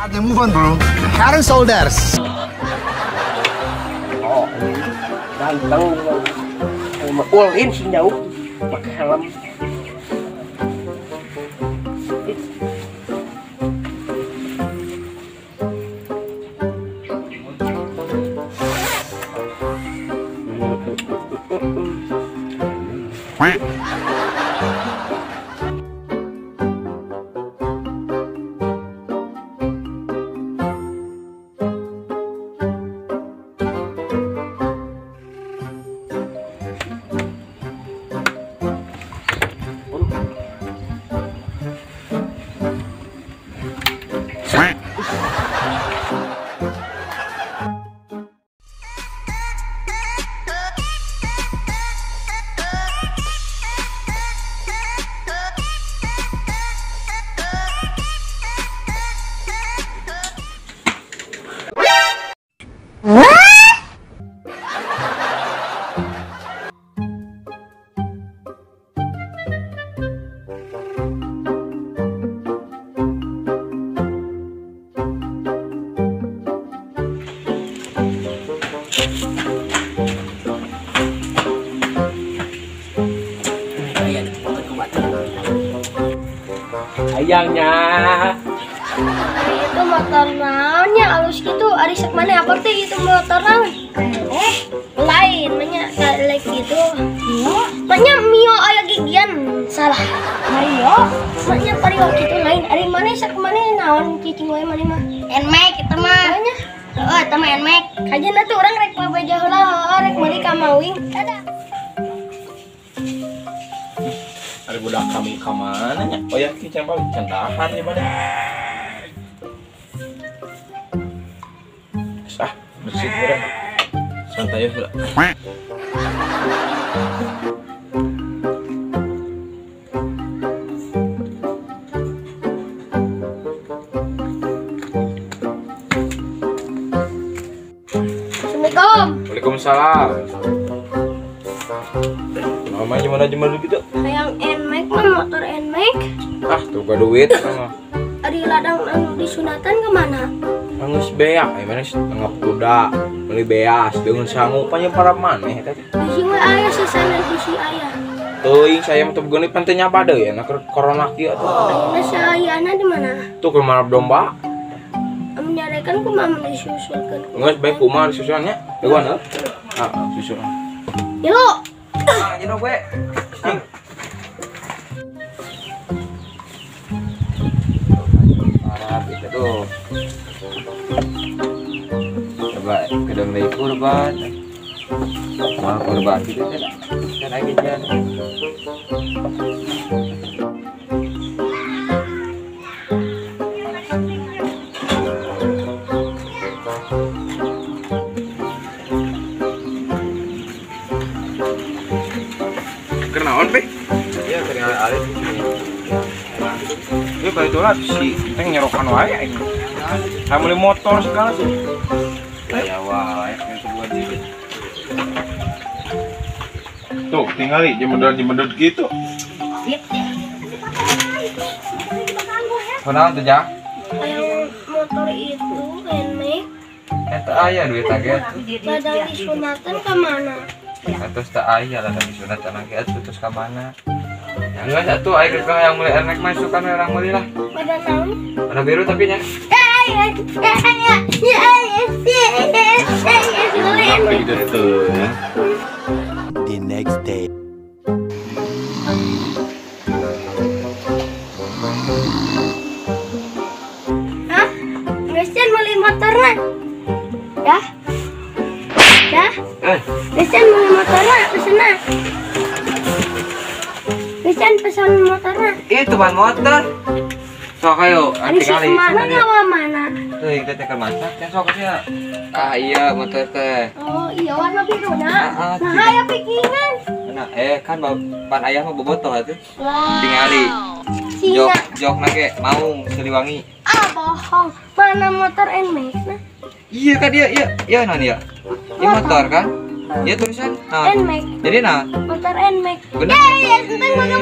Saatnya move on, bro. Head and shoulders. Oh, ganteng. All in sih jauh pakai helm. Ayangnya itu motor naonnya alus gitu ari sok mana apa teh itu motor naon lain banyak kayak gitu banyak Mio aya gigian salah Mario banyak Vario gitu lain ari mana sok mana naon cicing wae mana mah Nmax eta mah oh eta mah Nmax kajeun atuh urang rek babeja heula rek meuli ka Mawing dadah. Ada budak kami ke mana nya? Oh ya, ki can balik can dahar ya pada. Ah, bersih urang. Santai heula. Assalamualaikum. Waalaikumsalam. Namanya gimana gimana gitu? Hayang Nmax mah motor Nmax. Ah, tuh gak duit mah. Ari ladang anu disunatan kemana? Angus beak, mana sih anggap kuda, beli beas, dengan sangu panya para maneh eta teh. Bisi we aya sisana bisi aya. Teuing saya mah teu beunit pan teu nyaba deui ya, keur corona kieu atuh. Ayeuna saayana di mana? Tuh ke marab domba. Amun nyarekan kumaha mun disusulkeun? Geus bae kumaha disusulannya? Leuan heuh. Ah, susulan. Yuk. Ah, jero gue. Parah itu tuh. Coba kedeng deui kurban. Mah kurban gitu teh. Kan lagi jalan. Kenaon pe? Iya, kenaon alit. Ieu bari itulah si teh nyerokan wae aing. Hayang meuli motor segala sih. Ya wae yang sebuah duit. Tuh, tingali jemedot-jemedot gitu. Kunaon tuh, Jang? Hayang motor itu Nmax. Eta aya duit age. Ladang disunatan ka mana? Atos tak aya ladang disunatan age atuh terus ka mana? Geus atuh aya geus hayang meuli Nmax mah sukan we urang meuli lah. Pada naon? Warna biru tapi nya. The next day. Hah? Geus meuli motorna? Ya? Ya? Geus meuli motorna pesenna. Geus pesan motorna. Itu ban motor. Sok ayo, ari si kemana ngawa mana? Tuh, kita teh keur masak, teh sok sia. Ah iya motor teh. Oh iya warna biru na. Nah aya pikingan. Nah, kan ban ayah mah bobotoh atuh. Tingali. Jok jok na ge maung Siliwangi. Ah bohong. Mana motor Nmax nah? Iya kan dia iya iya naon ieu? Ieu motor kan? Iya tulisan. Nah, Nmax. Jadi nah motor Nmax. Bener. Ya, ya, enteng boga